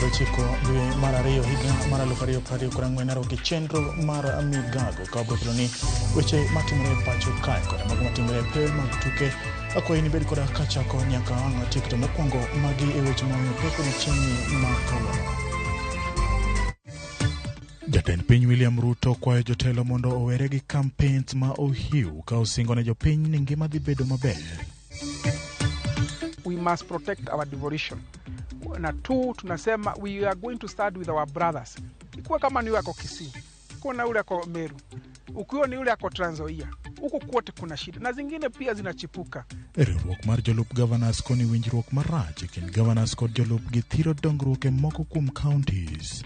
9 dwe mar 2 higa mar 2024 Naroki chenro mar Migago ka wabiro keloni weche matimore e pacho kae koda mago matimore e pewe mag tuke. Akwayi ni ibed koda kachako nyaka wang' atiek to mokwongo magi e weche ma pek odiochieng'ni ma kawuono. Jatend piny William Ruto kwayo jotelo mondo owere gi campaigns ma ohiu ka osingo ne jopiny ni ngima dhi bedo maber. We must protect our devolution. Na two, tunasema we are going to start with our brothers. Ikuwa kama ni yule ako Kisii, ukiwa na yule ako Meru, ukiwa ni yule ako Trans Nzoia, huko kwote kuna shida na zingine pia zinachipuka. Riwruok mar jolup governors koni winjruok marach e kind governors kod jolupgi thiro dongruok e moko kuom counties.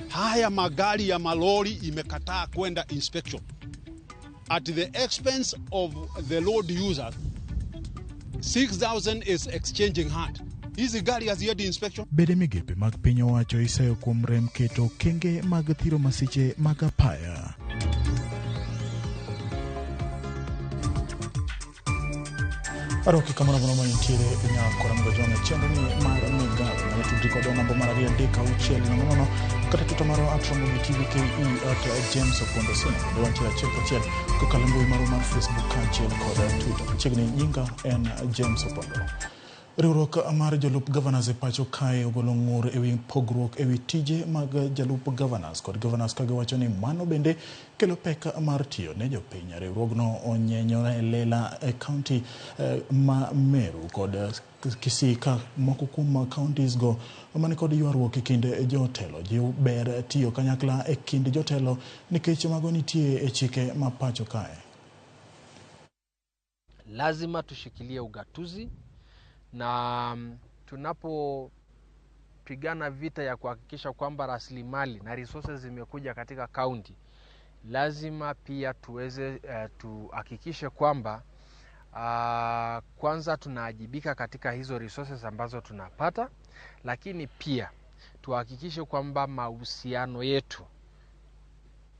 Haya magari ya malori imekataa kwenda inspection at the expense of the road users. 6000 is exchanging hand. Hizi gari haziendi inspection. Bede migepe mag piny owacho iseyo kuom rem keto okenge mag thiro masiche mag apaya. Aroki kamoro amora ma intiere nyakora mondo jone chenro ni mar Migago. Nyalo tudri kodwa namba mar 2 3 6 0 0 kata tuta marwa at Ramogi TV KE at James Opondo Sina. Bende wantiere achiel kachiel kokalo e mbui marwa mar Facebook kaachiel kod Twitter. Machiegni nyinga en James Opondo. Riwruok mar jolup governors e pacho kae ogolo ng'ur ewi pogruok ewi tije mag jalup governors kod governors ka giwacho ni mano bende kelo pek mar tiyo ne jopiny. Riwruogno onyenyore e lela e kaunti ma Meru kod Kisii ka moko kuom counties go mani kod ywaruok e kind jotelo jiw ber tiyo kanyakla e kind jotelo nikech mago nitie e chike ma pacho kae. Lazima tushikilie ugatuzi na tunapopigana vita ya kuhakikisha kwamba rasilimali na resources zimekuja katika county, lazima pia tuweze tuhakikishe kwamba kwanza tunaajibika katika hizo resources ambazo tunapata, lakini pia tuhakikishe kwamba mahusiano yetu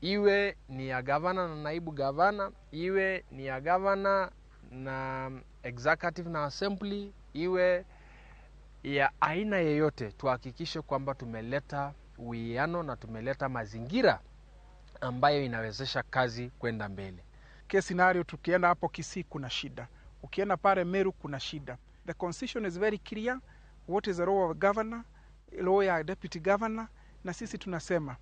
iwe ni ya gavana na naibu gavana, iwe ni ya gavana na executive na assembly, iwe ya aina yeyote, tuhakikishe kwamba tumeleta uwiano na tumeleta mazingira ambayo inawezesha kazi kwenda mbele. Case scenario, tukienda hapo Kisii kuna shida, ukienda pale Meru kuna shida. The constitution is very clear what is the role of governor, role ya deputy governor, na sisi tunasema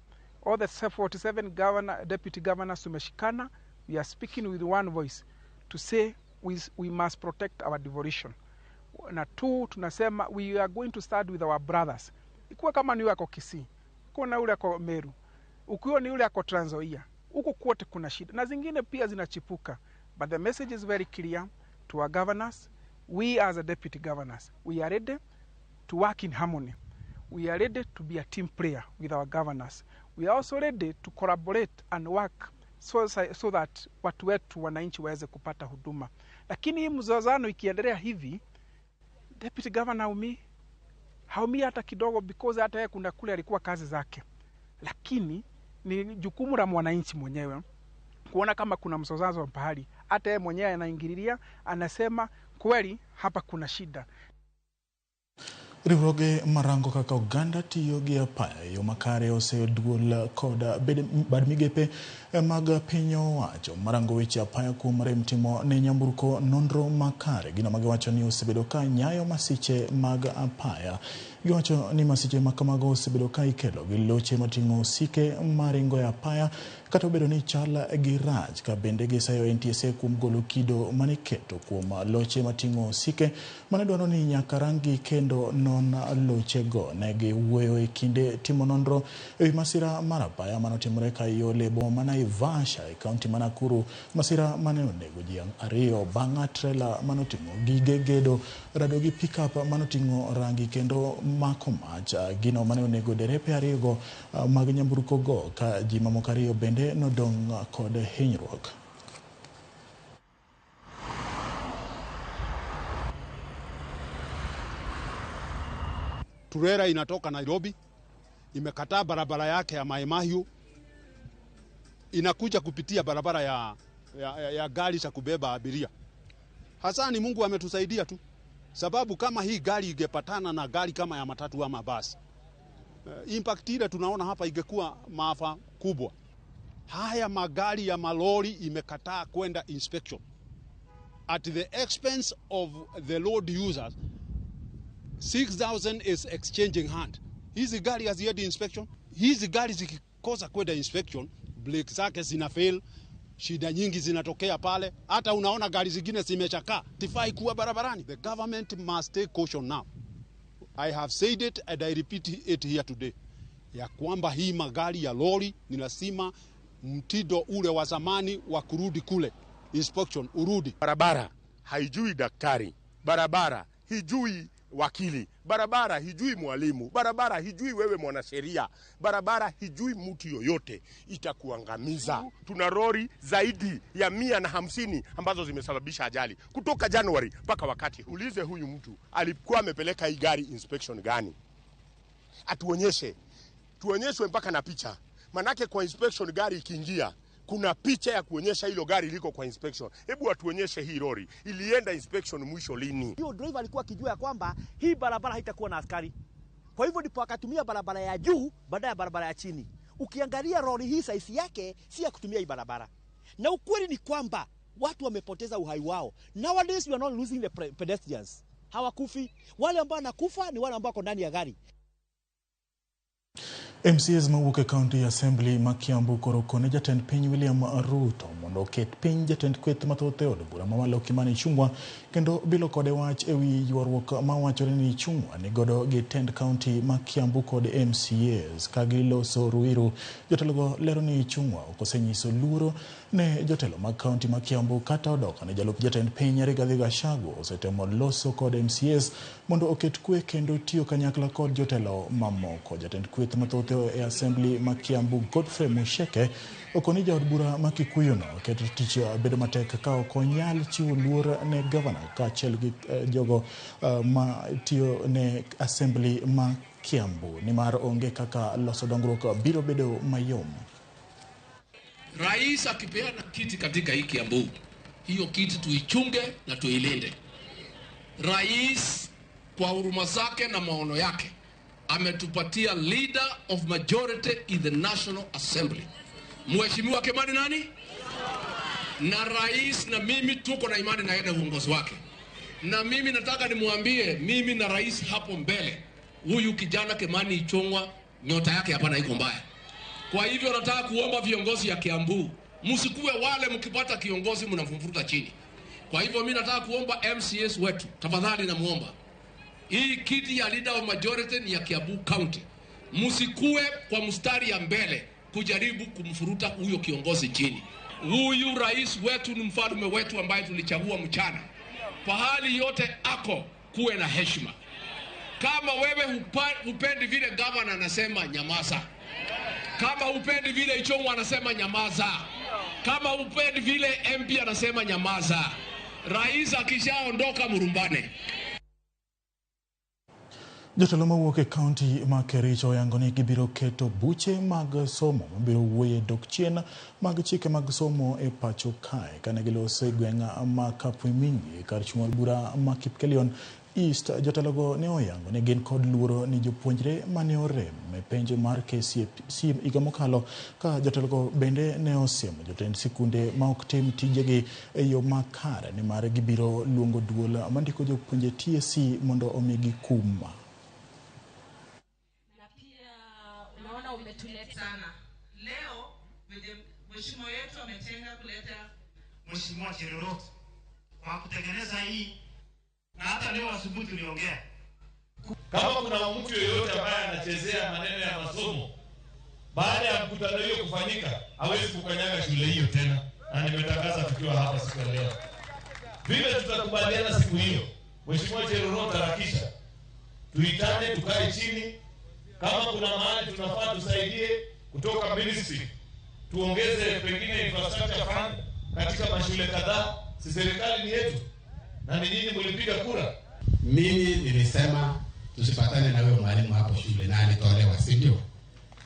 all the 47 governor, deputy governors tumeshikana, we are speaking with one voice to say we must protect our devolution. Na two, tunasema we are going to start with our brothers. Ikuwa kama ni yule ako Kisii, ukiwa na yule ako Meru, ukiwa ni yule ako Trans Nzoia, huko kwote kuna shida na zingine pia zinachipuka. But the message is very clear to our governors. We as a deputy governors, we are ready to work in harmony. We are ready to be a team player with our governors. We are also ready to collaborate and work so that watu wetu wananchi waweze kupata huduma. Lakini hii mzozano ikiendelea hivi, deputy governor haumii hata kidogo, because hata yeye kuna kule alikuwa kazi zake. Lakini ni jukumu la mwananchi mwenyewe kuona kama kuna mzozo pahali, hata yeye mwenyewe anaingililia, anasema kweli hapa kuna shida. Riwruoge marango kaka oganda tiyo gi apaya e yo makare oseyo duol kod bad migepe mag piny owacho marango weche apaya kuom rem timo ne nyamburko nonro makare. Gino magiwacho ni osebedo ka nyayo masiche mag apaya. Giwacho ni masiche makamago osebedo ka ikelo gi loche mating'o osike maringo e apaya kata obedo ni chal gi rach, ka bende gisayo NTSA kuom golo kido maniketo kuom loche mating'o osike mane dwaro ni nyaka ranggi kendo non lochego. Ne giwuoyo e kinde timo nonro ewi masira mar apaya manotimore Kayole e boma ma Naivasha e kaunti ma Nakuru, masira mane onego ji 2 bang' trela manoting'o gige gedo rado gi pickup manoting'o rangi kendo mako mach. Gino mane onego derepe 2 go mag nyamburko go ka ji mamoko 2 bende nodong' kod hinyruok. Turera inatoka Nairobi, imekataa barabara yake ya Mai Mahiu, inakuja kupitia barabara ya gari za kubeba abiria. Hasa ni Mungu ametusaidia tu. Sababu kama hii gari ingepatana na gari kama ya matatu ama basi, impact ile tunaona hapa ingekuwa maafa kubwa. Haya magari ya malori imekataa kwenda inspection at the expense of the road users. 6,000 is exchanging hand. Hizi gari haziendi inspection. Hizi gari zikikosa kwenda inspection, brake zake zina fail, shida nyingi zinatokea pale. Hata unaona gari zingine zimechakaa, tifai kuwa barabarani. The government must take caution now. I have said it and I repeat it here today, ya kwamba hii magari ya lori ni lazima mtindo ule wa zamani wa kurudi kule inspection urudi. Barabara haijui daktari, barabara hijui wakili, barabara hijui mwalimu, barabara hijui wewe mwanasheria, barabara hijui mtu yoyote, itakuangamiza. Tuna lori zaidi ya 150 ambazo zimesababisha ajali kutoka Januari mpaka wakati. Ulize huyu mtu alikuwa amepeleka hii gari inspection gani, atuonyeshe, tuonyeshwe mpaka na picha. Manake kwa inspection gari ikiingia kuna picha ya kuonyesha hilo gari liko kwa inspection. Hebu atuonyeshe hii lori ilienda inspection mwisho lini? Hiyo driver alikuwa akijua ya kwamba hii barabara haitakuwa na askari, kwa hivyo ndipo akatumia barabara ya juu badala ya barabara ya chini. Ukiangalia lori hii size yake si ya kutumia hii barabara, na ukweli ni kwamba watu wamepoteza uhai wao. Nowadays we are not losing the pedestrians, hawakufi. Wale ambao wanakufa ni wale ambao wako ndani ya gari. MCAs mawuok e County Assembly ma Kiambu koro kone jatend piny William Ruto mondo oket piny jatend kweth mathoth e od bura mamalo Kimani Ichung'wa kendo bilo kode wach ewi ywaruok mawachore ni Ichung'wa nigodo gi tend county ma Kiambu kod MCAs. Ka giloso Ruiru, jotelogo lero ni Ichung'wa ok osenyiso luoro ne jotelo mag county ma Kiambu kata odok ne jalup jatend piny Rigathi Gachagua osetemo loso kod MCAs mondo oket kwe kendo tiyo kanyakla kod jotelo mamoko. Jatend kweth mathoth e Assembly ma Kiambu Godfrey Musheke okoni jaod bura ma Kikuyu no keto tich bedo matek ka ok onyal chiwo luor ne gavana kaachiel gi jogo ma tiyo ne Assembly ma Kiambu nimar onge kaka loso dongruok biro bedo mayom. Rais akipeana kiti katika hii Kiambu, hiyo kiti tuichunge na tuilinde. Rais kwa huruma zake na maono yake ametupatia leader of majority in the National Assembly, Mheshimiwa Kimani nani? Na rais na mimi tuko na imani na yeye na uongozi wake. Na mimi nataka nimwambie, mimi na rais hapo mbele, huyu kijana Kimani Ichung'wa nyota yake hapana iko mbaya. Kwa hivyo nataka kuomba viongozi ya Kiambu, msikuwe wale mkipata kiongozi mnamfuruta chini. Kwa hivyo mimi nataka kuomba MCS wetu, tafadhali namuomba, hii kiti ya leader of majority ni ya Kiambu County. Msikuwe kwa mstari ya mbele kujaribu kumfuruta huyo kiongozi chini. Huyu rais wetu ni mfalme wetu ambaye tulichagua mchana. Pahali yote ako kuwe na heshima. Kama wewe hupendi vile governor anasema, nyamaza. Kama hupendi vile Ichung'wa anasema, nyamaza. Kama hupendi vile MP anasema, nyamaza. Rais akishaondoka murumbane. Jotelo mawuok e kaunti ma Kericho oyango ni gibiro keto buche mag somo mabiro wuoye dok chien mag chike mag somo e pacho kae. Kane giloso e gweng' ma Kapwiminyi kar chung' od bura ma Kipkelion East, jotelogo ne oyango ni gin kod luoro ni jopuonjre mane orem e penj mar KCSE higa mokalo, ka jotelogo bende ne osiemo jotend sikunde ma ok tim tijegi e yo makare nimar gibiro luongo duol mandiko jopuonje TSC mondo omigi kum. Sana. Leo mheshimiwa yetu ametenga kuleta Mheshimiwa Cherorot kwa kutengeneza hii, na hata leo asubuhi tuliongea. Kama kuna mtu yeyote ambaye anachezea maneno ya masomo, baada ya mkutano hiyo kufanyika, hawezi kukanyaga shule hiyo tena, na nimetangaza tukiwa hapa siku ya leo. Vile tutakubaliana siku hiyo, Mheshimiwa Cherorot harakisha, tuitane, tukae chini. Kama kuna mahali tunafaa tusaidie kutoka ministry, tuongeze pengine infrastructure fund katika mashule kadhaa. Si serikali ni yetu na ni nyinyi mlipiga kura. Mimi nilisema tusipatane na huyo mwalimu hapo shule na alitolewa, si ndio?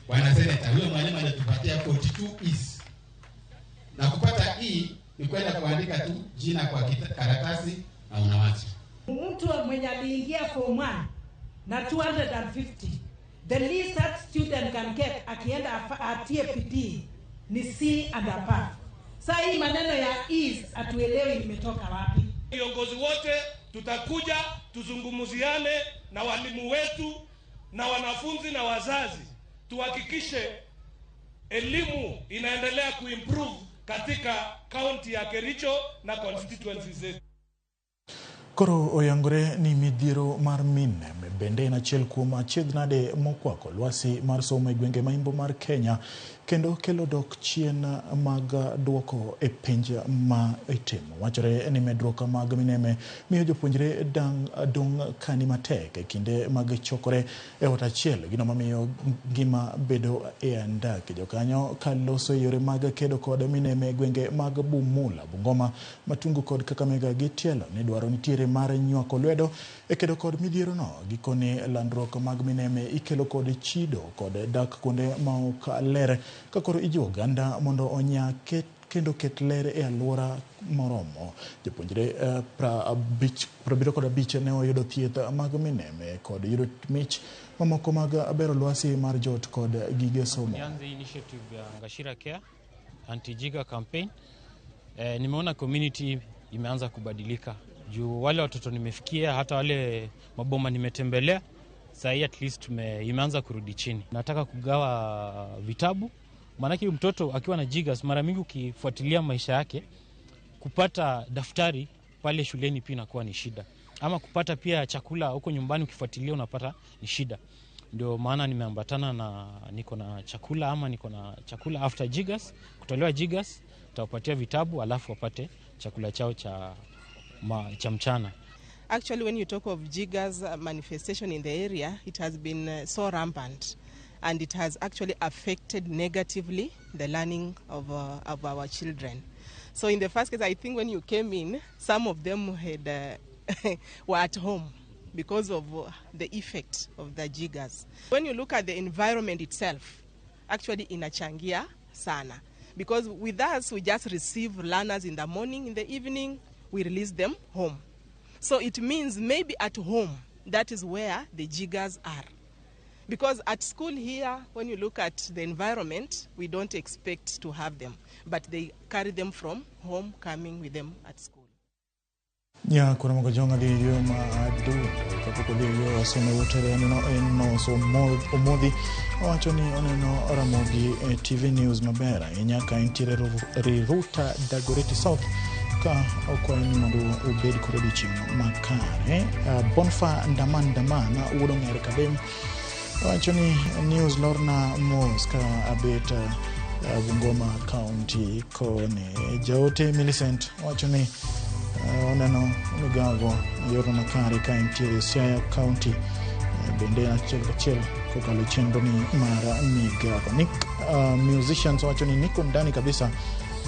Bwana Senator, huyo mwalimu alitupatia 42 E's. Na kupata E ni kwenda kuandika tu jina kwa karatasi na unawacha. Mtu mwenye aliingia form 1 na 250, the least that student can get akienda atie bidii ni C and above. Sasa hii maneno ya E's hatuelewi imetoka wapi. Viongozi wote tutakuja tuzungumziane na walimu wetu na wanafunzi na wazazi, tuhakikishe elimu inaendelea kuimprove katika kaunti ya Kericho na constituencies zetu. Koro oyangore ni midhiero mar mineme bende en achiel kuom achiedh nade mokwako lwasi mar somo e gwenge ma imbo mar Kenya kendo kelo dok chien mag duoko e penj ma itimo. Wachore ni medruok mag mineme miyo jopuonjre dong' kani matek e kinde mag chokore e ot achiel, gino mamiyo ngima bedo e andaki. Jokanyo kaloso yore mag kedo kod mineme e gwenge mag Bumula, Bungoma, Matungu kod Kakamega gi tielo ni dwaro nitiere mar nywako lwedo e kedo kod midhiero no. Gikone landruok mag mineme ikelo kod chido kod dak kuonde ma ok ler ka koro ijiwo oganda mondo onya kendo ket ler e alwora moromo. Jopuonjre 75 ne oyudo thieth mag mineme kod yudo mich mamoko mag bero lwasi mar joot kod gige somo. Nianze initiative ya Ngashira Care anti-jiga campaign. Nimeona community imeanza kubadilika juu wale watoto nimefikia, hata wale maboma nimetembelea, saa hii at least imeanza kurudi chini. Nataka kugawa vitabu, maanake mtoto akiwa na jigas mara mingi ukifuatilia maisha yake, kupata daftari pale shuleni pia inakuwa ni shida, ama kupata pia chakula huko nyumbani ukifuatilia unapata ni shida. Ndio maana nimeambatana na niko na chakula, ama niko na chakula after jigas, kutolewa jigas tutawapatia vitabu alafu wapate chakula chao cha mchana. Actually, when you talk of jiggers manifestation in the area, it has been so rampant, and it has actually affected negatively the learning of our children. So in the first case, I think when you came in, some of them had were at home because of the effect of the jiggers. When you look at the environment itself, actually inachangia sana, because with us, we just receive learners in the morning, in the evening, we release them home. So it means maybe at home, that is where the jiggers are. Because at school here, when you look at the environment, we don't expect to have them, but they carry them from home, coming with them at school. Ya kuna mgojonga dhiyo maadu kapok odhi yo wasome utere aneno en so Omodhi owacho ni oneno Ramogi TV News maber ahinya ka entiere Riruta Dagoretti South ka okwayo ni mondo obed kod odiochieng' makare. Bonfa Ndaman Ndaman wuod Ong'er Kadem owacho ni news lorna mos ka abet Bungoma County koni. Jaote Millicent owacho ni oneno migago yorno makare ka entiere Siaya County bende achiel kachiel kokalo chenro ni mar migago. Nick musicians owacho ni niko ndani kabisa,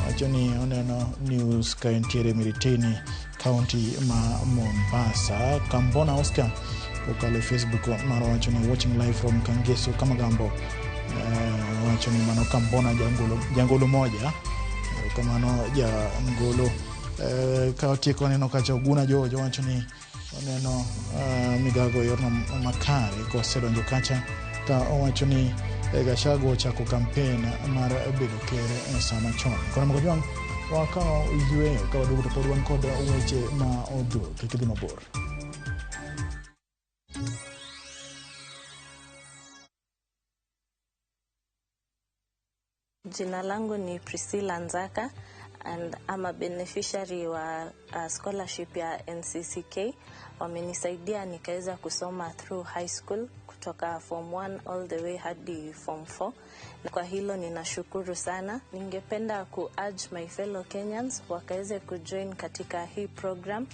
owacho ni oneno news ka entiere Miritini County ma Mombasa. Kambona Oscar kokalo Facebook mar owacho ni watching live from Kangeso Kamagambo, owacho ni mano Kambona jangolo moja kamano jangolo. Ka otieko neno kacha Oguna Jojo wacho ni oneno migago yorno makare kosedonjo kacha ka owacho ni Gachagua ochako kampen mar bedo ker e sama chon. Koro Mokojwang' wakawo yweyo ka waduogo to pod wan kod weche ma odhuro, kik idhi mabor. Jina langu ni Priscilla Nzaka and I'm a beneficiary wa scholarship ya NCCK. Wamenisaidia nikaweza kusoma through high school kutoka form 1 all the way hadi form 4. Na kwa hilo ninashukuru sana. Ningependa ku urge my fellow Kenyans wakaweze kujoin katika hii program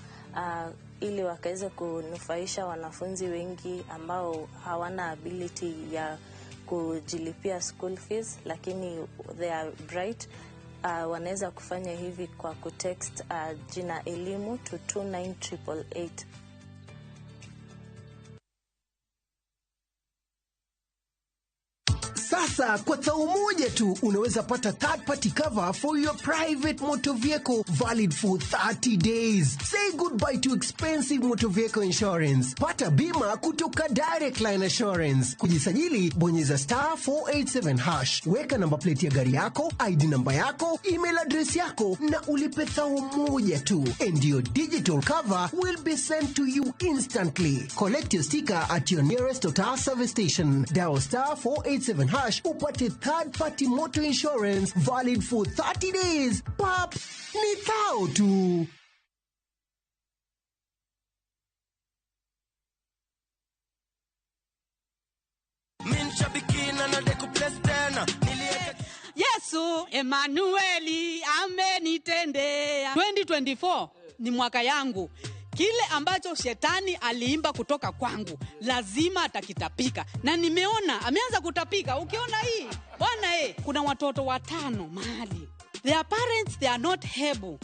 ili wakaweze kunufaisha wanafunzi wengi ambao hawana ability ya kujilipia school fees, lakini they are bright. Wanaweza kufanya hivi kwa kutext jina elimu to 29888. Sasa kwa thao moja tu unaweza pata third party cover for your private motor vehicle valid for 30 days. Say goodbye to expensive motor vehicle insurance. Pata bima kutoka Direct Line Assurance. Kujisajili, bonyeza star 487 hash. Weka namba plate ya gari yako, ID namba yako, email address yako na ulipe thao moja tu. And your digital cover will be sent to you instantly. Collect your sticker at your nearest Total service station. Dial star 487 hash upate third party motor insurance valid for 30 days. Pap, ni thao tu. Yesu Emanueli amenitendea. 2024 ni mwaka yangu. Kile ambacho shetani aliimba kutoka kwangu lazima atakitapika, na nimeona ameanza kutapika. Ukiona hii bwana, kuna watoto 5 mahali, their parents they are not able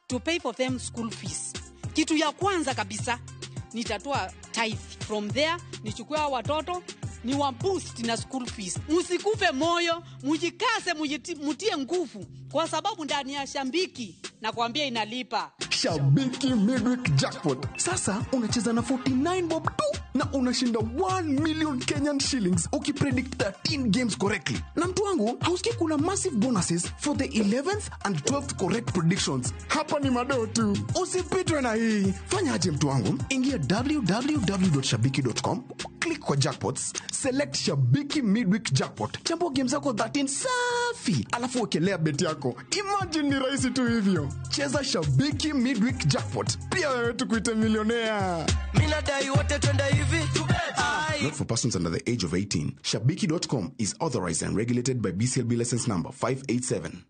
to pay for them school fees. Kitu ya kwanza kabisa nitatoa tithe from there, nichukue watoto ni wa boost na school fees. Msikufe moyo, mjikase, mutie nguvu, kwa sababu ndani ya Shabiki nakwambia inalipa. Shabiki Midweek Jackpot. Sasa unacheza na 49 bob tu na unashinda 1 million Kenyan shillings ukipredict 13 games correctly. Na mtu wangu, hausikii kuna massive bonuses for the 11th and 12th correct predictions. Hapa ni madoo tu. Usipitwe na hii. Fanya aje mtu wangu? Ingia www.shabiki.com, click kwa jackpots, select Shabiki Midweek Jackpot. Chambua games zako 13 safi, alafu wekelea bet yako. Imagine ni rahisi tu hivyo. Cheza Shabiki Midweek Jackpot. Pia wewe tukuite millionaire. Mimi nadai wote twende hivi. Not for persons under the age of 18. Shabiki.com is authorized and regulated by BCLB license number 587.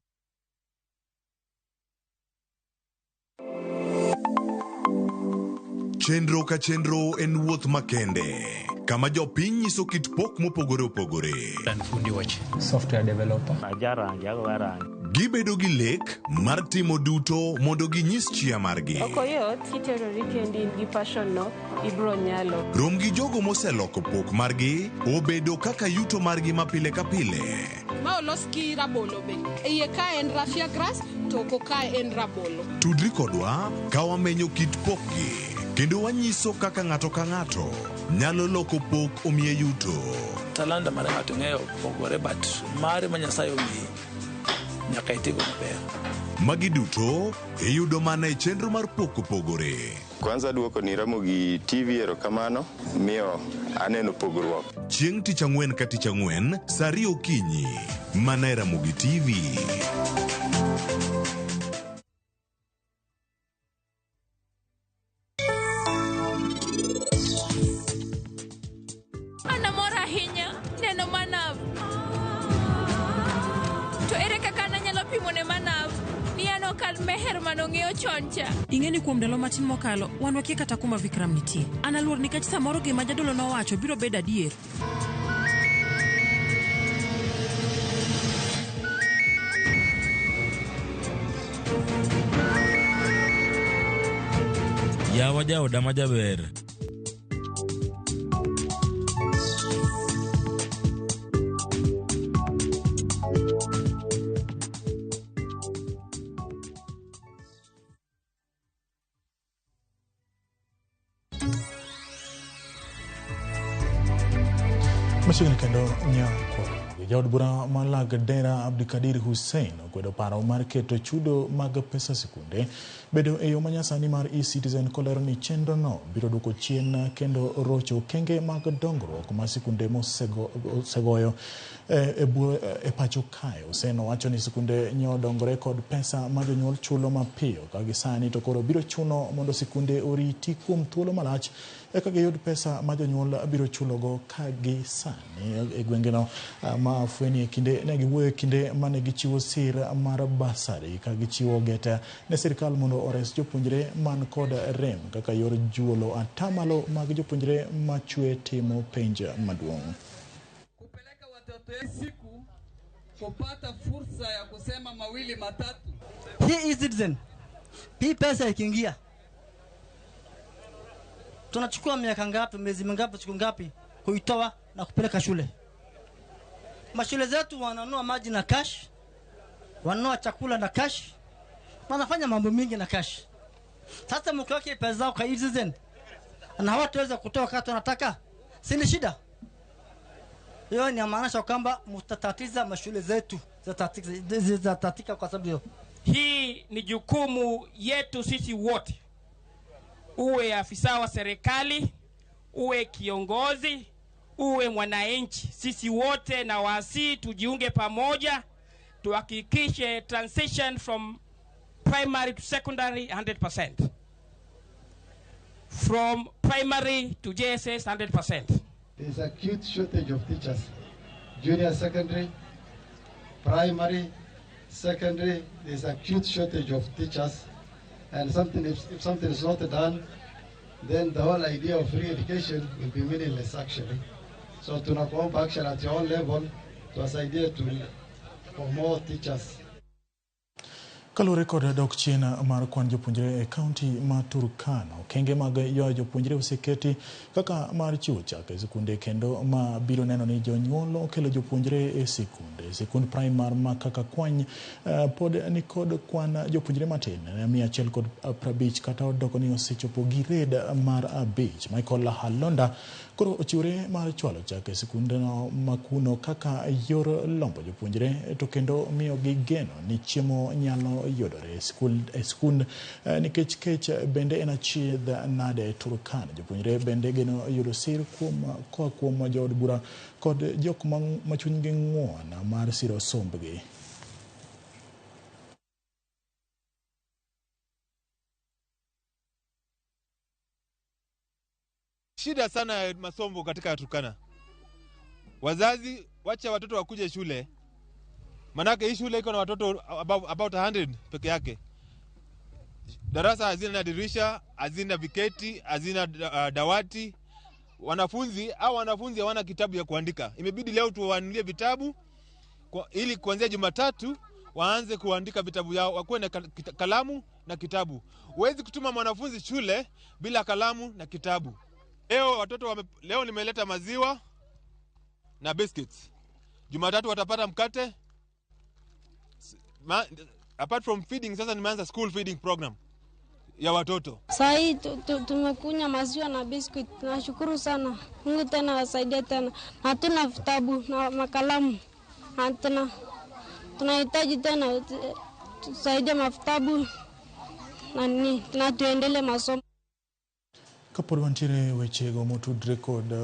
Chenro ka chenro en wuoth makende kama jopiny nyiso kit pok mopogore opogore. Fundi weche software developer. Gibedo gi lek mar timo duto mondo ginyis chia margi. Ok oyot kiterori kendi in gi passion no ibro nyalo. Rom gi jogo moseloko pok margi obedo kaka yuto margi ma pile ka pile. Ma olos gi rabolo be. Iye ka en raffia grass to oko ka en rabolo. Tudri kodwa ka wamenyo kit pokgi kendo wanyiso kaka ng'ato ka ng'ato nyalo loko pok omiye yuto. Talanta mar ng'ato ng'eyo pogore, but mare ma Nyasaye omiyi nyaka itigo maber. Magi duto iyudo mana e chenro mar pok opogore. Kwanza duoko ni Ramogi TV erokamano, miyo aneno pogruok. Chieng' tich ang'wen ka tich ang'wen, saa 2 okinyi, mana e Ramogi TV. Ing'eni kuom ndalo matin mokalo, wan wakia kata kuma Vikram nitie. An aluor nikech samoro gima jadolo nowacho biro bedo adier. Yawa jaoda ma jaber. Machiegni kendo nyako. Jaod bura ma Lagdera Abdikadir Hussein okwedo paro mar keto chudo mag pesa sikunde bedo e yo manyasani mar eCitizen kolero ni chenro no biro duoko chien kendo rocho okenge mag dongruok ma sikunde mosegoyo e pacho kae. Hussein owacho ni sikunde nyodongore kod pesa ma jonyuol chulo mapiyo ka gisani to koro biro chuno mondo sikunde oriti kuom thuolo malach eka giyud pesa ma jonyuol biro chulogo ka gisani e gwengeno ma fweni e kinde ne giwuoyo e kinde mane gichiwo sir mar basari ka gichiwo geta ne sirikal mondo ores jopuonjre man kod rem kaka yor juolo atamalo mag jopuonjre machwe timo penj maduong'. Kupeleka watoto siku kupata fursa ya kusema mawili matatu. Hii eCitizen, hii pesa ikiingia tunachukua miaka ngapi, miezi mingapi, siku ngapi kuitoa na kupeleka shule? Mashule zetu wananunua maji na cash, wananunua chakula na cash, wanafanya mambo mingi na cash. Sasa mkiweka pesa zao kwa e-citizen na hawataweza kutoa wakati wanataka, si ni shida? Hiyo ni maanisha kwamba mtatatiza mashule zetu, zitatatika kwa sababu hiyo. Hii ni jukumu yetu sisi wote, uwe afisa wa serikali, uwe kiongozi, uwe mwananchi, sisi wote na wasi tujiunge pamoja, tuhakikishe transition from primary to secondary 100%, from primary to JSS 100%. There's acute shortage of teachers, junior secondary, primary, secondary. There's acute shortage of teachers, and something if something is not done, then the whole idea of free education will be meaningless actually. So tunakuomba actually at your own level tuwasaidie to for more teachers. Kaluwore kod dok chien mar kwan jopuonjre e kaunti ma Turkana, okenge mag ywayo jopuonjre oseketi kaka mar chiwo chak e sikunde kendo ma biro neno ni jonyuol okelo jopuonjre e sikunde. Sikund primar ma kaka Kwany pod nikod kwan jopuonjre matin 150 kata odoko ni osechopo gired mar 5. Michael Halonda koro ochiwore mar chwalo chak e sikundeno makuno kaka yor lombo jopuonjre to kendo miyogi geno ni chiemo nyalo yudore e skund nikech kech bende en achiedh nade Turkana. Jopuonjre bende geno yudo sir koa kuom jood bura kod jok ma chunygi ng'uon mar siro sombgi. Shida sana ya masomo katika Turkana. Wazazi wacha watoto wakuje shule. Manake hii shule iko na watoto about 100 peke yake. Darasa hazina dirisha, hazina viketi, hazina dawati. Wanafunzi hawana kitabu ya kuandika. Imebidi leo tuwanunulie vitabu ili kuanzia Jumatatu waanze kuandika vitabu yao, wakuwe na kalamu na kitabu. Huwezi kutuma mwanafunzi shule bila kalamu na kitabu. Leo watoto leo nimeleta maziwa na biscuits. Jumatatu watapata mkate. Apart from feeding, sasa nimeanza school feeding program ya watoto. Sasa hii tumekunywa maziwa na biscuit. Tunashukuru sana. Mungu tena wasaidie tena. Hatuna vitabu na makalamu. Hatuna. Tunahitaji tena tusaidie mavitabu na nini, na tuendelee masomo. Kapod wantiere wechego motudre kod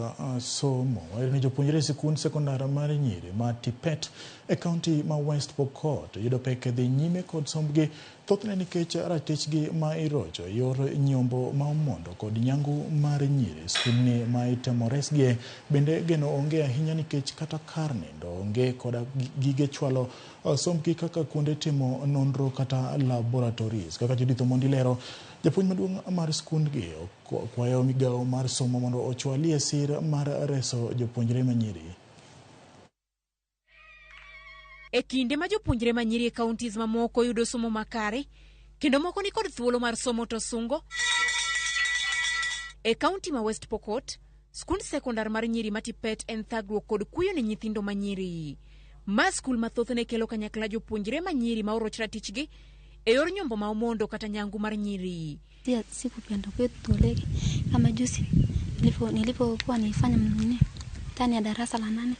somo, wayudo ni jopuonjre e sikund sekondar mar nyiri ma Tipet e kaunti ma West Pokot yudo pek dhi nyime kod sombgi, thothne nikech ratichgi ma irocho yor nyombo ma omondo kod nyangu mar nyiri. Skundni ma itemo resgie bende geno onge ahinya nikech kata kar nindo onge koda gige chwalo sombgi kaka kuonde timo nonro kata laboratories. Kaka Judith Omondi lero, japuonj maduong' mar skundgi okwayo migawo mar somo mondo ochwalie sir mar reso jopuonjre manyiri. E kinde ma jopuonjre manyiri e counties mamoko yudo somo makare, kendo moko ni kod thuolo mar somo to sungo, e kaunti ma West Pokot, skund sekondar mar nyiri ma Tipet en thagruok kod kuyo ne nyithindo manyiri. Ma skul mathothne kelo kanyakla jopuonjre manyiri ma oroch ratichgi e yor nyombo ma omondo kata nyangu mar nyiri. Sikupenda kwetu tuoleke. Kama juzi nilipokuwa nilifanya mtihani ya darasa la 8,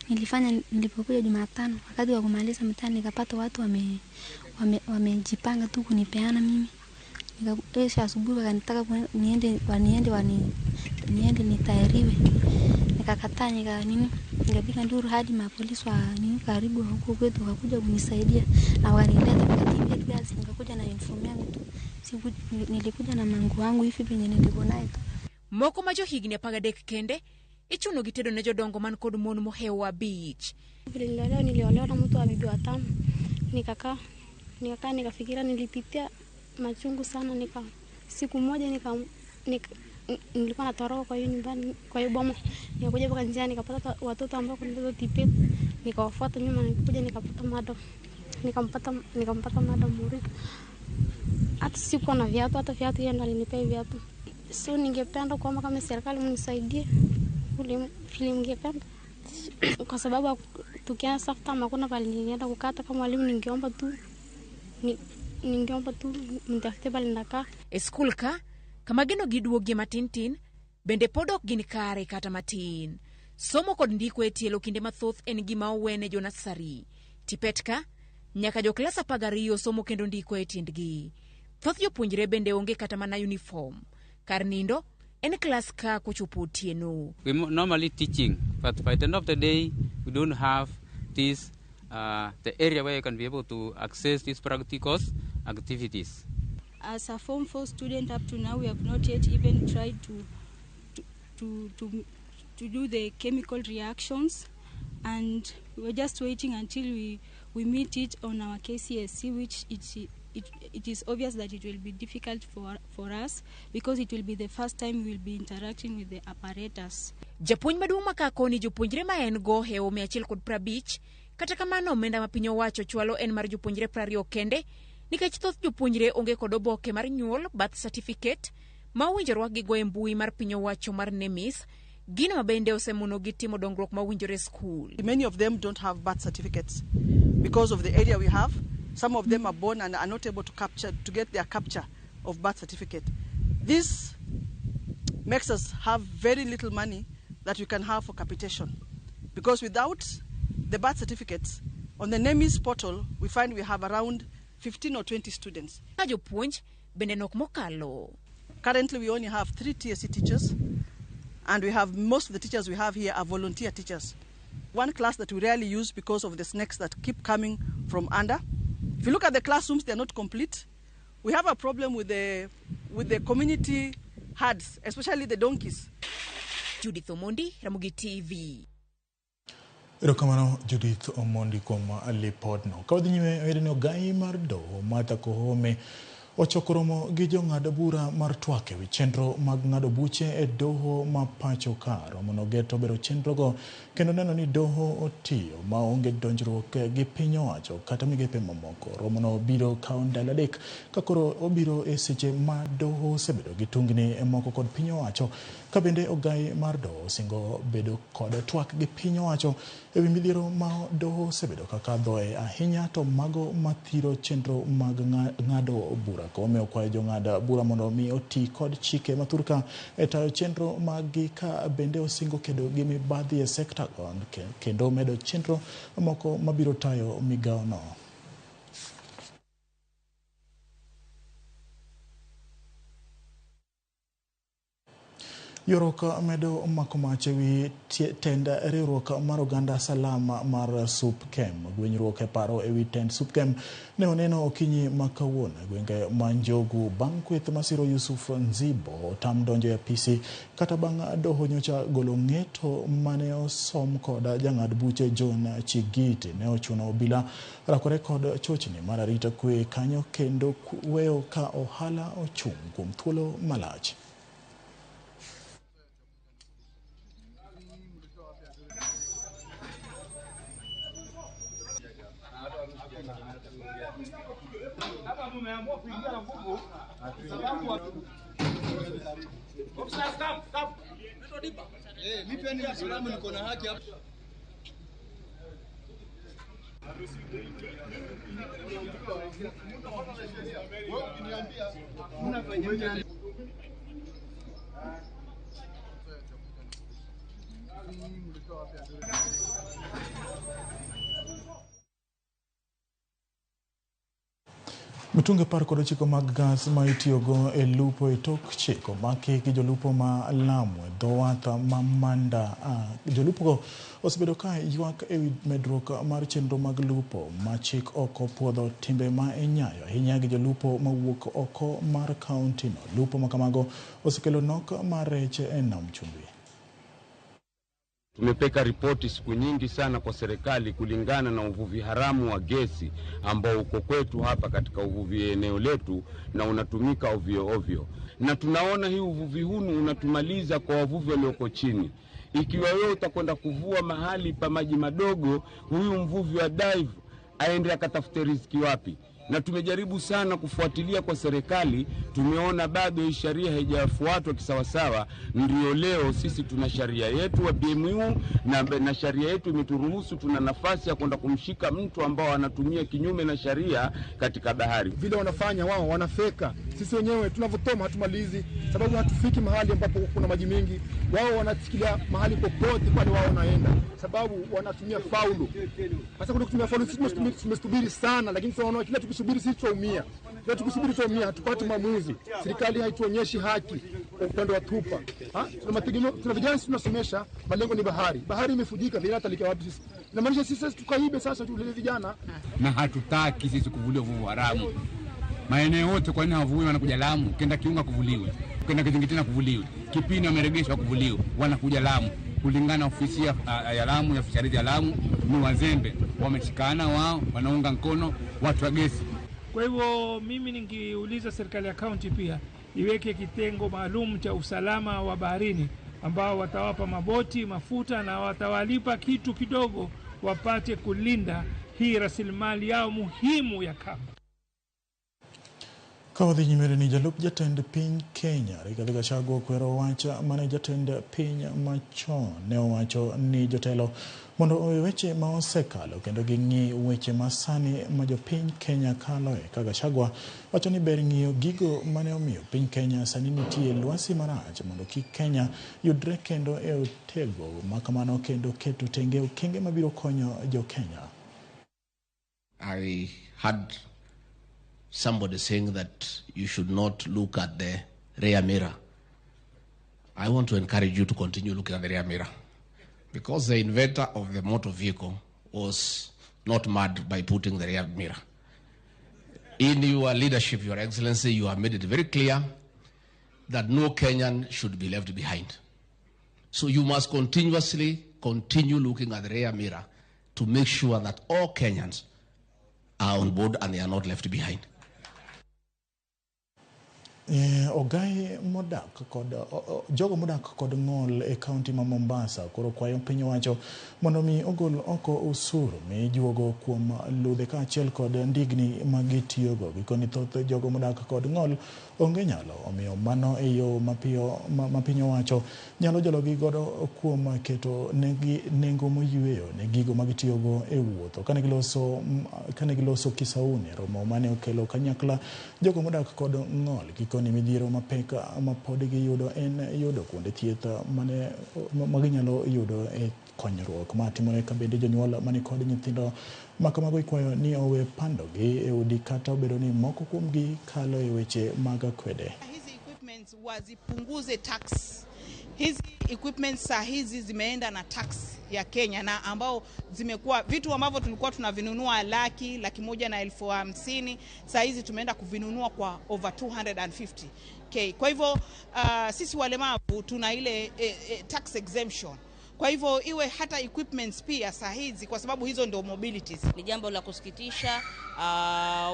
nilifanya nilipokuja Jumatano, wakati wa kumaliza mtihani nikapata watu wamejipanga tu kunipeana mimi. Nikakesha asubuhi wakanitaka niende nitairiwe. Nikakataa, nikapiga nduru hadi mapolisi wa karibu huko kwetu wakakuja kunisaidia na wakanileta kwa girls. Nikakuja na uniform yangu tu. Nilikuja na mangu wangu hivi penye nilikuwa nayo tu. Moko ma johigni 13 kende ichuno gi tedo ne jodongo man kod mon mohewo 5. Vile niliolewa na mtu wa bibi watano. Nikakaa nikafikiria, nilipitia machungu sana. Siku moja nilikuwa natoroka kwa hiyo nyumbani, kwa hiyo boma. Nikakuja mpaka njiani nikapata watoto ambao kuna watoto Tipet. Nikawafuata nyuma, nikakuja nikapata madam. Nikampata madam Muri. Hata sikuwa na viatu, hata viatu yeye ndo alinipea viatu. So ningependa kwamba kama serikali mnisaidie vile mngependa, kwa sababu Tukianza safta hakuna pale nilienda kukata kama mwalimu ningeomba tu ningeomba tu mtafute pale ndakaa. E skul ka kama geno giduogie matin tin bende pod ok gin kare kata matin. Somo kod ndiko e tielo kinde mathoth en gima owene jo nasari. Tipet ka nyaka jo klas 12 somo kendo ndiko e tiendgi. Thoth jopuonjre bende onge kata mana uniform. Kar nindo en klas ka kochopo otieno. We normally teaching, but by the end of the day we don't have this the area where you can be able to access these practical activities. As a Form 4 student up to now, we have not yet even tried to do the chemical reactions, and we're just waiting until we meet it on our KCSE, which it is obvious that it will be difficult for us because it will be the first time we will be interacting with the apparatus. Japuonj maduong' ma koni jopuonjre ma en go hewo 150, kata kamano omenda ma piny owacho chwalo en mar jopuonjre 20 kende nikech thoth jopuonjre onge kod oboke mar nyuol, birth certificate, ma owinjo rwakgi go e mbui mar piny owacho mar NEMIS, gino ma bende osemonogi timo dongruok ma owinjore skul. Many of them don't have birth certificates because of the area we have. Some of them are born and are not able to get their capture of birth certificate. This makes us have very little money that we can have for capitation, because without the birth certificates, on the NEMIS portal, we find we have around 15 or 20 students. Jopuonj bende nok mokalo. Currently, we only have 3 TSC teachers, and we have most of the teachers we have here are volunteer teachers. One class that we rarely use because of the snakes that keep coming from under. If you look at the classrooms, they are not complete. We have a problem with the community herds, especially the donkeys. Judith Omondi, Ramogi TV. Erokamano Judith Omondi kuom lipodno. Ka wadhi nyime wayudo ni ogai mar doho Martha Koome ochoko romo gi jong'ad bura mar twak ewi chenro mag ng'ado buche e doho ma pacho ka. Romono geto bero chenrogo kendo neno ni doho otiyo maonge donjruok gi piny owacho kata migepe mamoko. Romono biro kawo ndalo 3 ka koro obiro e seche ma doho osebedo gi tungni moko kod piny owacho, ka bende ogai mar doho osingo bedo kod twak gi piny owacho ewi midhiero ma doho osebedo kakadhoe ahinya to mago mathiro chenro mag ng'ado bura. Koome okwayo jong'ad bura mondo mi oti kod chike mathurka e tayo chenro maggi, ka bende osingo kedo gi mibadhi e sekta go kendo medo chenro moko mabiro tayo migawono. Ywaruok medo mako mach ewi tend riwruok mar oganda Salama mar Supkem. Gwenyruok e paro ewi tend Supkem ne oneno okinyi ma kawuono e gwenge ma Njogu bang' kweth masiro Yusuf Nzibo otam donjo e apisi kata bang' doho nyocha golo ng'eto mane osom kod jang'ad buche John Chigiti. Ne ochuno obila rakore kod chochni mar arita kwe kanyo kendo weyo ka ohala ochung' kuom thuolo malach. Mitungi 19 mag gas ma itiyogo e lupo e tok chik omaki gi jolupo ma Lamu e dho wath ma Manda. Jolupogo osebedo ka ywak ewi medruok mar chenro mag lupo ma chik ok opuodho timbe ma inyayo ahinya gi jolupo mawuok oko mar kaontino. Lupo ma kamago osekelo nok mar rech e nam chumbi. Tumepeka ripoti siku nyingi sana kwa serikali kulingana na uvuvi haramu wa gesi ambao uko kwetu hapa katika uvuvi eneo letu na unatumika ovyo ovyo. Na tunaona hii uvuvi hunu unatumaliza kwa wavuvi walioko chini. Ikiwa wewe utakwenda kuvua mahali pa maji madogo, huyu mvuvi wa dive aende akatafute riziki wapi? Na tumejaribu sana kufuatilia kwa serikali, tumeona bado hii sheria haijafuatwa kisawasawa. Ndio leo sisi tuna sheria yetu wa BMU na sheria yetu imeturuhusu, tuna nafasi ya kwenda kumshika mtu ambao anatumia kinyume na sheria katika bahari. Vile wanafanya wao wanafeka, sisi wenyewe tunavyotoma hatumalizi, sababu hatufiki mahali ambapo kuna maji mengi. Wao wanashikilia mahali popote pale wao wanaenda, sababu wanatumia faulu. Sasa kuna kutumia faulu, sisi tumesubiri sana, lakini tunaona kila tukisubiri sisi tutaumia, kila tukisubiri tutaumia, hatupati maamuzi. Serikali haituonyeshi haki kwa upande wa tupa. Tuna mategemeo, tuna vijana sisi tunasomesha, malengo ni bahari. Bahari imefujika, vijana tutalekea wapi sisi? Inamaanisha sisi sasa tukaibe sasa tulele vijana. Na hatutaki sisi kuvuliwa uvuvi haramu. Maeneo yote kwa nini hawavuliwi wanakuja Lamu? Ukienda Kiunga kuvuliwe, ukienda Kizingiti kuvuliwe, Kipini wameregeshwa kuvuliwe, wanakuja Lamu. Kulingana na ofisi ya Lamu ya fisheries ya Lamu ni wazembe, wameshikana wao, wanaunga mkono watu wa gesi. Kwa hivyo mimi ningiuliza serikali ya kaunti pia iweke kitengo maalum cha usalama wa baharini ambao watawapa maboti, mafuta na watawalipa kitu kidogo wapate kulinda hii rasilimali yao muhimu ya kamba. Ka wadhi nyime ni jalup jatend piny Kenya Rigathi Gachagua okwero wach mane jatend piny machon ne owacho ni jotelo mondo owe weche ma osekalo kendo ging'i weche masani ma jopiny Kenya kaloe. Ka Gachagua wacho ni ber ng'iyo gigo mane omiyo piny Kenya sani nitie lwasi marach mondo kik Kenya yudre kendo e otego makamano kendo keto tenge okenge mabiro konyo jo Kenya. I had somebody saying that you should not look at the rear mirror. I want to encourage you to continue looking at the rear mirror, because the inventor of the motor vehicle was not mad by putting the rear mirror. In your leadership, Your Excellency, you have made it very clear that no Kenyan should be left behind. So you must continuously continue looking at the rear mirror to make sure that all Kenyans are on board and they are not left behind. Ogai modak kod jogo modak kod ng'ol e kaunti ma Mombasa koro kwayo piny owacho mondo mi ogol oko osuru mijuogo kuom ludhe kaachiel kod ndigni ma gitiyogo. Gikoni thoth jogo modak kod ng'ol onge nyalo, omiyo mano e yo mapiyo ma piny owacho nyalo jologi godo kuom keto negi nengo moyweyo ne gigo ma gitiyogo e wuotho. Kane giloso Kisauni, romo mane okelo kanyakla jogo modak kod ng'ol gikoni midhiero mapek ma pod giyudo en yudo kuonde thieth mane ma ginyalo yudo e konyruok ma timore ka bende jonyuol mani kod nyithindo ma kamago ikwayo ni owe pandogi e udi kata obedo ni moko kuomgi kalo e weche mag akwede. Hizi equipments wazipunguze tax. Hizi equipments saa hizi zimeenda na tax ya Kenya, na ambao zimekuwa vitu ambavyo tulikuwa tunavinunua laki 150,000, saa hizi tumeenda kuvinunua kwa over 250K. Kwa hivyo sisi walemavu tuna ile tax exemption. Kwa hivyo iwe hata equipments pia saa hizi, kwa sababu hizo ndio mobilities. Ni jambo la kusikitisha.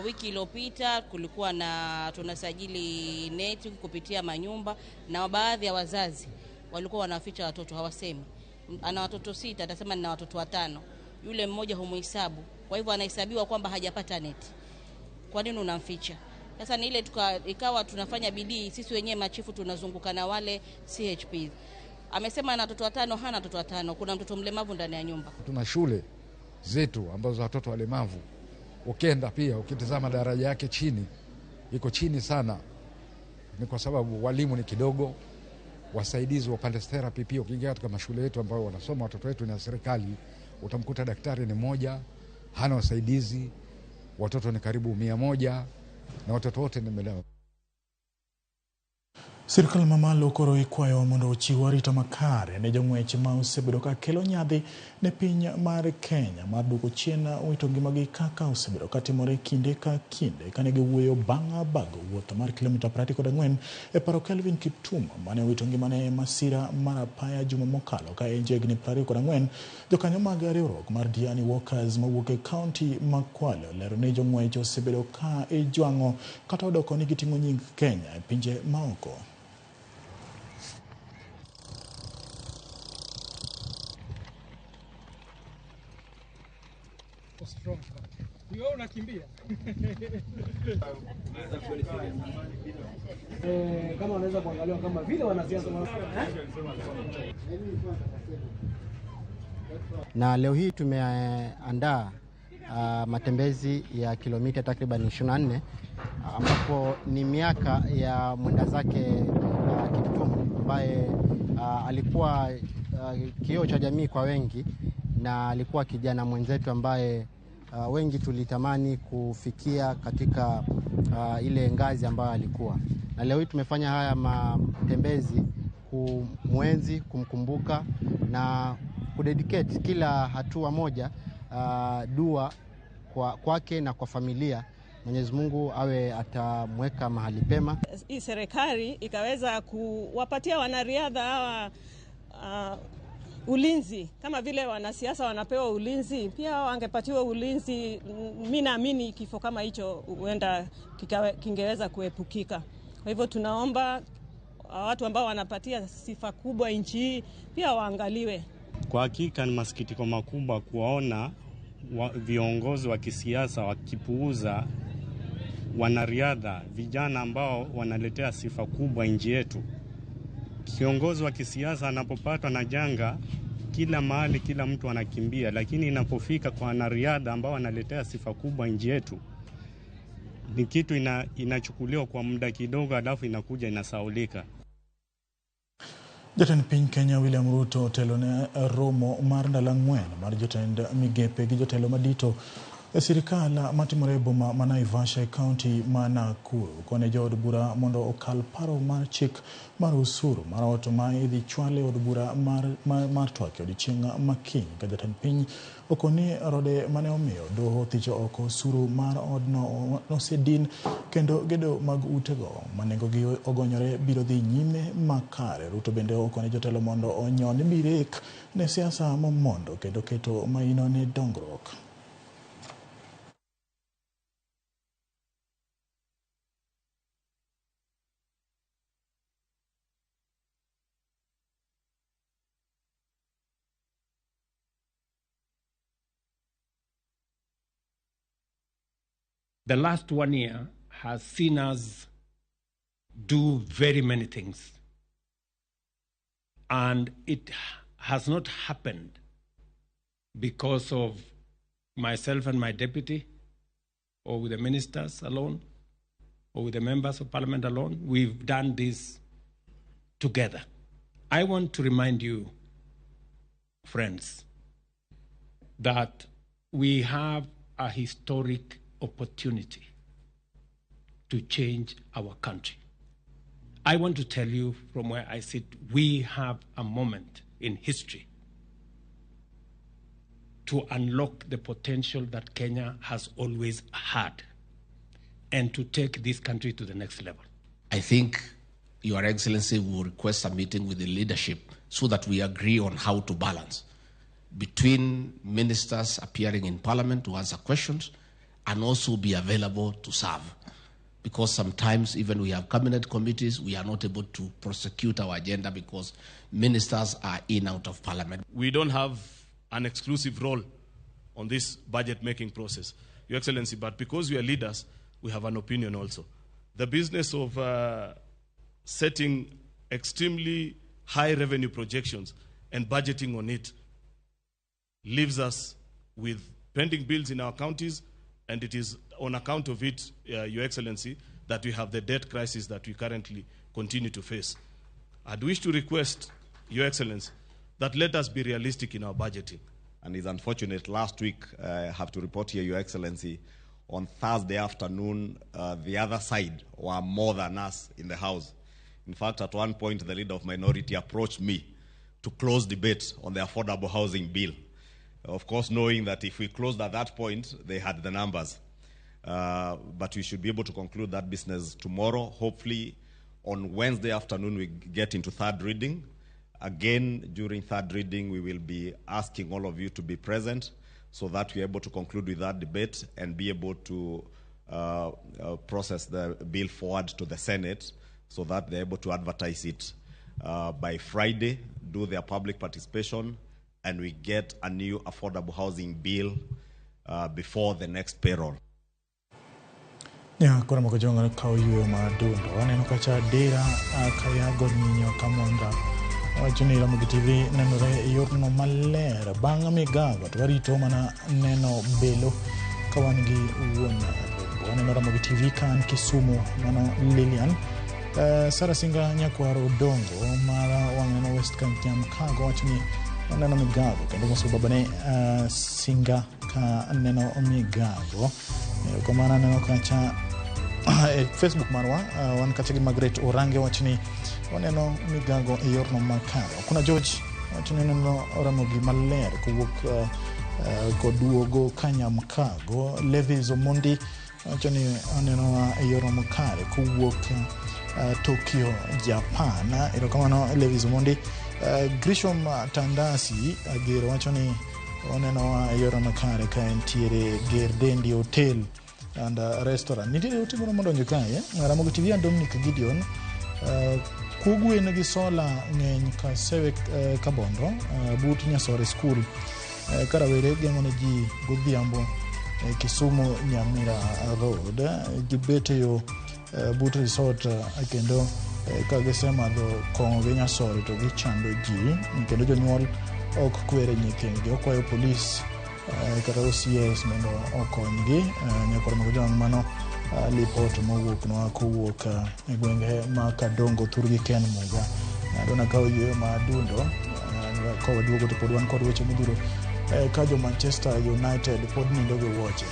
Wiki iliyopita kulikuwa na tunasajili neti kupitia manyumba, na baadhi ya wazazi walikuwa wanaficha watoto, hawasemi. Ana watoto 6, atasema nina watoto 5. Yule mmoja humuhesabu. Kwa hivyo anahesabiwa kwamba hajapata neti. Kwa nini unamficha? Sasa ni ile ikawa tunafanya bidii sisi wenyewe machifu tunazunguka na wale CHPs. Amesema ana watoto 5, hana watoto 5, kuna mtoto mlemavu ndani ya nyumba. Tuna shule zetu ambazo watoto walemavu ukienda pia ukitazama daraja yake chini iko chini sana, ni kwa sababu walimu ni kidogo, wasaidizi wa pande therapy pia. Ukiingia katika mashule yetu ambao wanasoma watoto wetu na serikali, utamkuta daktari ni mmoja, hana wasaidizi, watoto ni karibu 100 na watoto wote ni mlemavu. Sirkal mamalo koro ikwayo mondo ochiw arita makare ne jong'wech ma osebedo ka kelo nyadhi ne piny mar Kenya mar duoko chien wito ngimagi kaka osebedo katimore kinde ka kinde kane giwuoyo bang' bago wuoth mar kilomita 34 e paro Kelvin Kiptum mane owito ngimane e masira mar apaya juma mokalo ka en jahigni 24. Jokanyo mag riwruok mar Diani Walkers mawuok e kaunti ma Kwale olero ni jong'wech osebedo ka ijwang'o kata odoko ni giting'o nying Kenya e pinje maoko. Strong. Wewe unakimbia. Kama wanaweza kuangaliwa kama vile wanasiasa. Na leo hii tumeandaa matembezi ya kilomita takriban 24 ambapo ni miaka ya mwenda zake Kiptum ambaye alikuwa kioo cha jamii kwa wengi na alikuwa kijana mwenzetu ambaye wengi tulitamani kufikia katika ile ngazi ambayo alikuwa. Na leo hii tumefanya haya matembezi kumwenzi, kumkumbuka na kudedicate kila hatua moja dua kwake na kwa familia. Mwenyezi Mungu awe atamweka mahali pema. Hii serikali ikaweza kuwapatia wanariadha hawa ulinzi kama vile wanasiasa wanapewa ulinzi, pia wangepatiwa ulinzi. Mimi naamini kifo kama hicho huenda kingeweza kuepukika. Kwa hivyo tunaomba watu ambao wanapatia sifa kubwa nchi hii pia waangaliwe. Kwa hakika ni masikitiko makubwa kuwaona viongozi wa kisiasa wakipuuza wanariadha vijana ambao wanaletea sifa kubwa nchi yetu. Kiongozi wa kisiasa anapopatwa na janga, kila mahali kila mtu anakimbia, lakini inapofika kwa wanariadha ambao wanaletea sifa kubwa nchi yetu, ni kitu inachukuliwa kwa muda kidogo, alafu inakuja inasaulika. Jatend piny Kenya William Ruto otelo ne romo mar ndalo ang'wen mar jotend migepe gi jotelo madito e sirikal matimore e boma ma Naivasha e kaunti ma Nakuru. Kone jood bura mondo okal paro mar chik mar osuru mar ot ma idhi chwal e od bura mar twak e odiechieng' ma kiny. Ka jatend piny okoni rode mane omiyo doho thicho oko osuru mar odno nosedin kendo gedo mag utego ma nengogi ogonyore biro dhi nyime makare. Ruto bende okone jotelo mondo onyon birek ne siasa momondo kendo keto maino ne dongruok. The last 1 year has seen us do very many things. And it has not happened because of myself and my deputy, or with the ministers alone, or with the members of parliament alone. We've done this together. I want to remind you, friends, that we have a historic opportunity to change our country. I want to tell you from where I sit, we have a moment in history to unlock the potential that Kenya has always had and to take this country to the next level. I think Your Excellency will request a meeting with the leadership so that we agree on how to balance between ministers appearing in parliament to answer questions and also be available to serve. Because sometimes even we have cabinet committees, we are not able to prosecute our agenda because ministers are in out of parliament. We don't have an exclusive role on this budget-making process, Your Excellency, but because we are leaders, we have an opinion also. The business of setting extremely high revenue projections and budgeting on it leaves us with pending bills in our counties, and it is on account of it, Your Excellency, that we have the debt crisis that we currently continue to face. I'd wish to request, Your Excellency, that let us be realistic in our budgeting. And it's unfortunate, last week, I have to report here, Your Excellency, on Thursday afternoon, the other side were more than us in the House. In fact, at one point, the leader of minority approached me to close debate on the affordable housing bill. Of course, knowing that if we closed at that point, they had the numbers. But we should be able to conclude that business tomorrow. Hopefully, on Wednesday afternoon, we get into third reading. Again, during third reading, we will be asking all of you to be present so that we are able to conclude with that debate and be able to process the bill forward to the Senate so that they're able to advertise it by Friday, do their public participation, and we get a new affordable housing bill before the next payroll. Ya, koro moko jonga kawo yueyo mar dundo. Waneno kacha dira Kayago Nyinyo Kamwanga wacho ni Ramogi TV nenore e yorno maler bang' migago to warito mana neno belo ka wan gi wuon Rombo. Waneno Ramogi TV ka an Kisumu, mano Lilian. Sara Singa Nyakwar Odongo mar wang'neno West Nyamkago wacho ni waneno migago kendo moso babane Singa ka neno migago. Kamano aneno kacha e Facebook marwa wan kacha gi Margaret Orange wacho ni waneno migago e yorno makare. Kuna George wacho ni waneno Ramogi maler kowuok koduogo Kanyamkago. Levis Omondi wacho ni aneno e yorno makare kowuok Tokyo, Japan. Erokamano Levis Omondi. Grishom Tandasi Agero wacho ni waneno e yorno makare ka entiere Ger Dendi Hotel and Restaurant. Nitiere ote moro modonjo kae. Ramogi TV and Dominic Gideon. Kogwen gi sola ng'eny Kasewe Kabondo but Nyasore School. Ka rawere geng'o ne ji godhiambo Kisumu Nyamira Road. Gibet e yo but resort kendo ka gisemadho kong'o gi Nyasore to gichando ji kendo jonyuol ok kwere nyithindgi. Okwayo polis kata OCS mondo okonygi. Nyakwar Mojwang' mano lipot mowuoknwa kowuok e gwenge ma Kadongo thurgi Ken Muga. Adona kawo yueyo ma dundo ka waduogo to pod wan kod weche modhuro ka jo Manchester United pod nindo gi wuoche.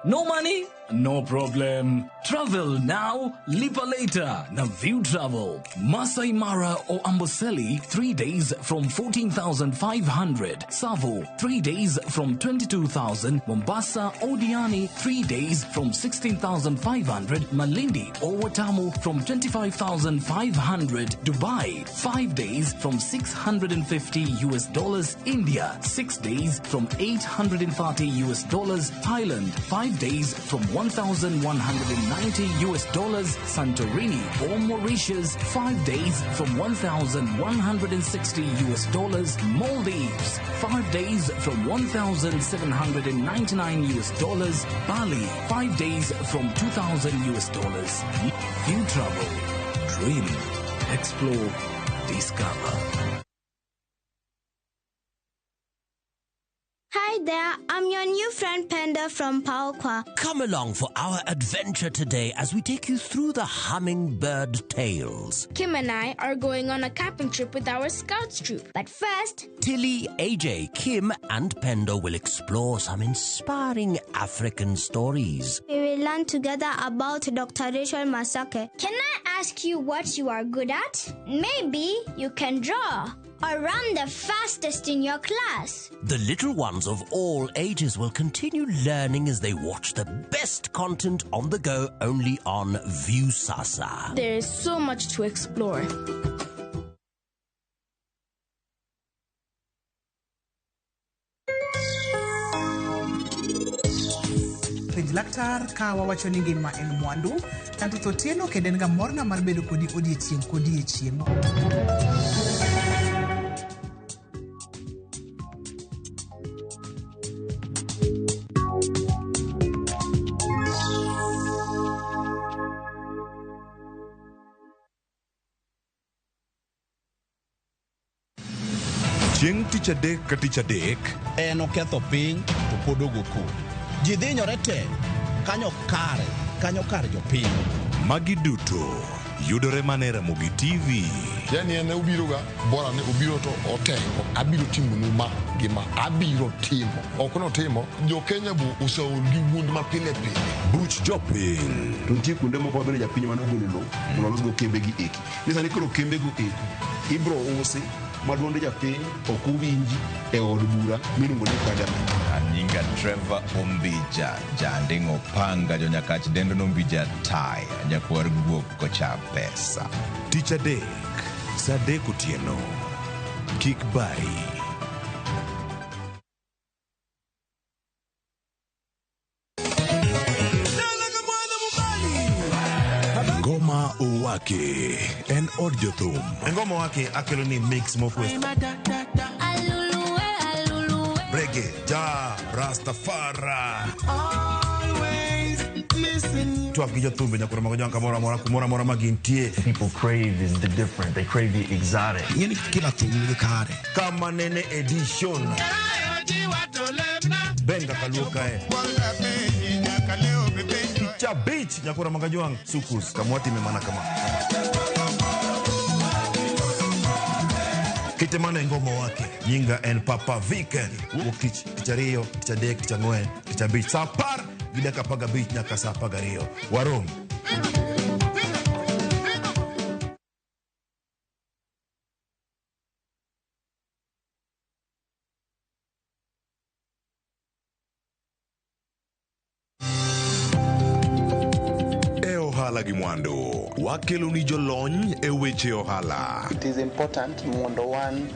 No money? No problem. Travel now, lipa later. Na View Travel. Masai Mara or Amboseli, 3 days from 14,500. Savo, 3 days from 22,000. Mombasa or Diani, 3 days from 16,500. Malindi or Watamu from 25,500. Dubai, 5 days from $650. India, 6 days from $830. Thailand, 5 days from $1,190. Santorini or Mauritius, 5 days from $1,160. Maldives, 5 days from $1,799. Bali, 5 days from $2,000. View Travel. Dream, explore, discover. Hi there, I'm your new friend Penda from Paokwa. Come along for our adventure today as we take you through the hummingbird tales. Kim and I are going on a camping trip with our scouts troop. But first, Tilly, AJ, Kim and Pendo will explore some inspiring African stories. We will learn together about Dr. Rachel Masake. Can I ask you what you are good at? Maybe you can draw or run the fastest in your class. The little ones of all ages will continue learning as they watch the best content on the go only on Viusasa. There is so much to explore. Penj laktar ka wawacho ni ngima en mwandu, Tanto Otieno kendo en ga morna mar bedo kodi odiechieng' kodiechieng'. Chieng' tich adek ka tich adek en oketho piny to pod ogo koko. Ji dhinyore te kanyo kare, kanyo kar jopiny. Magi duto yudore mana e Ramogi TV. Yani en obiro ga bora ni obiro to otengo abiro timonu ma gi ma abiro timo ok notimo jo Kenya bu oseol gi wuond ma pile pile. Buch jopiny. To nitie kuonde moko mabende japiny mane ogolo lowo mondo olosgo kembe gi eki. Ni sani koro kembe go eko ibro usi ma duond japiny ok owinji e od bura miluongo ni parliament. Anyinga Trevor Ombija, janding'o panga jonyakach dendo nombija taya, nyakwar guok kocha pesa. Tich adek, saa adek otieno. Kik bari. Ngoma Uwa. Wake en od jothum. Ngoma wake akelo ni mix mokwe. Reggae, ja, Rastafari. Twak gi jothumbe nyakoro mago jwanka moro amora kumoro amora ma gintie. People crave is the different. They crave the exotic. Ing'eni kila thum nigi kare. Kama nene edition. Benga kaluo kae. Tich abich nyakoro mago jwang' sukus kamwatime mana kama. Kite mano e ngoma wake. Nyinga en Papa Viken. Wuok tich, tich ariyo, tich adek, tich ang'wen, tich abich. Sa 10 gi dakika 15 nyaka sa 12. Warom. E ohala gi mwandu, wakelo ni jolony e weche ohala. It is important mondo wan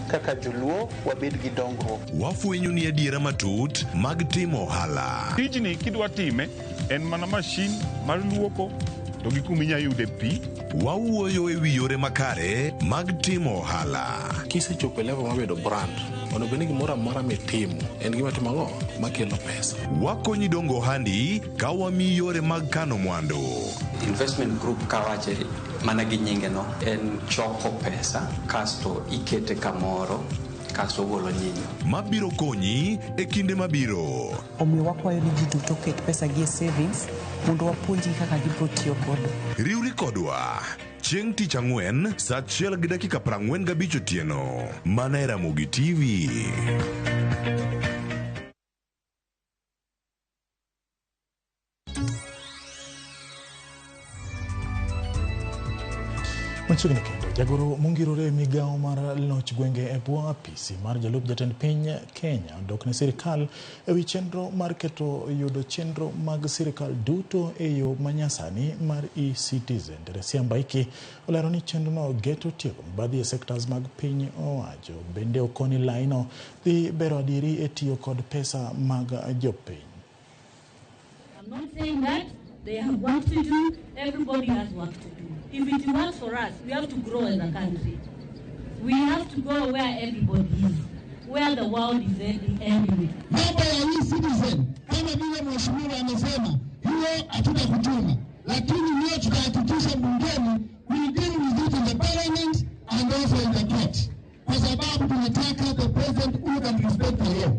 kaka joluo wabed gi dongruok. Wafwenyo ni adiera matut mag timo ohala. Tijni kidwa time en mana mashin mar luoko to gi kuma inyalo yude pi. Wawuoyo e wi yore makare mag timo ohala. Kisechopo e level mar bedo brand, onego bed ni gimoro amora mitimo en gima timo ang'o makelo pesa. Wakonyi dongo ohandi ka wamiyi yore mag kano mwandu. Investment group kawache mana gi nyinge no en choko pesa kasto ikete kamoro kasto ogolo nyinyo. Mabiro konyi e kinde mabiro. Omiyo wakwayo ni ji duto oket pesa gi e savings mondo wapuonjgi kaka gibiro tiyo godo. Riwri kodwa chieng' tich ang'wen sa 1:45 otieno mana e Ramogi TV. Machiegni kendo, jagoro mongirore e migawo mar loch gwenge e bwo apisi mar jalup jatend piny Kenya odok ne sirikal e wi chenro mar keto yudo chenro mag sirikal duto e yo manyasani mar e-Citizen. Teresia Mbaiki olero ni chenrono geto tieko mibadhi e sectors mag piny owacho. Bende okoni laino dhi bero adieri e tiyo kod pesa mag jopiny. I'm not saying that they have work to do. Everybody has work to do. If it works for us, we have to grow as a country. We have to go where everybody is, where the world is heading anyway. Mambo ya e-Citizen kama vile mheshimiwa amesema, hiyo hatutakutuma, lakini leo tutahakikisha bungeni we deal with it in the parliament and also in the court, kwa sababu tunataka the president who can respect the law.